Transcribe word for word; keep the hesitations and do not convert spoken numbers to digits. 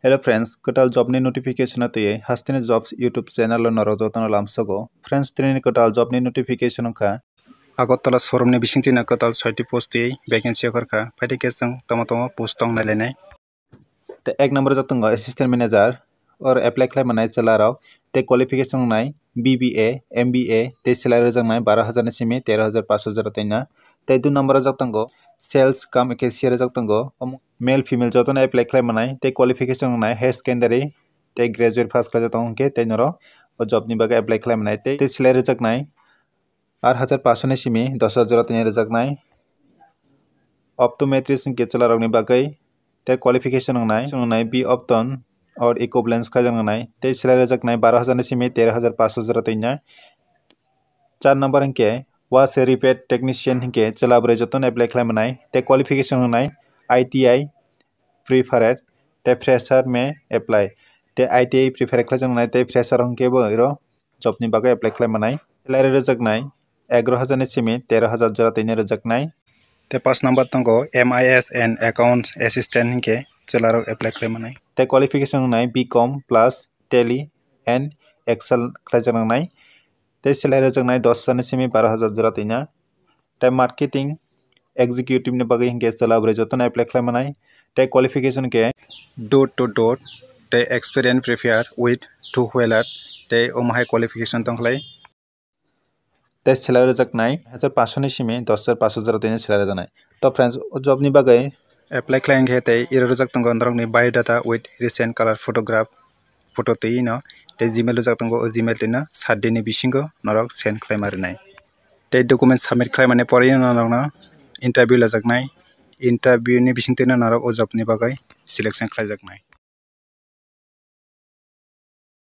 Hello friends, kwtal job ni notification o twiwi Hasteni Jobs YouTube channel o norok jotono lamsogo. Friends, tini kwtal job ni notification wngkha Agartala showroom ni bisingtwi no kwtal soiti post twiwi vacancy okhorkha. Phaidi khe chwng tamo tamo post tong nailainai. Tei ek number o jak tongo assistant manager, oro apply khlai manai chwla rok. Tei qualification wngnai B B A, M B A, tei salary rwjaknai baro hajar ni simi tero hajar paanch sho jora twi na. Tei dui number o jak tongo sales cum cashier rwjak tongo. Omo male female jotono apply khlai manai. Tei qualification wngnai higher secondary tei graduate pass khlaijak tongo hwnkhe tei norok o job ni bagwi apply khlai manai. Tei, tei salary rwjaknai aat hajar paanch sho ni simi dos hajar jora twi rwjaknai. Optometrist hwnkhe chwla rokni bagwi. Tei qualification wngnai, wngnai B opton or equivalence khlaijaknai. Tei salary rwjaknai baro hajar ni simi tero hajar paanch sho jora twi na. Char number hwnkhe wash repair technician hwnkhe chwla bwrwi jotono apply khlai manai. Tei qualification wngnai I T I preferred, tei fresher may apply. Tei I T I prefer khlaijaknai tei fresher hwnkhe bo iro job ni bagwi apply khlai manai. Salary rwjaknai egaro hajar ni simi tero hajar jora twi rwjaknai. Tei paanch number tongo M I S and accounts assistant hwnkhe chwla rok apply khlai manai. Tei qualification wngnai B com plus Tally and Excel khlaijaknai. Tei salary rwjaknai dos hajar ni simi baro hajar jora twi na. Tei marketing executive ni bagwi hwnkhe chwla bwrwi jotono apply khlai manai. Tei qualification khe door to door, tei experience prepare with two wheeler, tei omo hai qualification tongkhlai. Tei salary rwjaknai hajar paanch sho ni simi dos hajar paanch sho jora twi salary rwjaknai. To friends, o job ni bagwi apply khlai hwnkhe tei iro rwjak tongo norokni biodata with recent color photograph, photo twi no. Tei Gmail rwjak tongo, o Gmail twi no sat din ni bisingo norok send khlai ma rwnai. Tei document submit khlai mani pore no norokno interview lajaknai. Interview ni bisingtwi no norok o job ni bagwi selection khlaijaknai.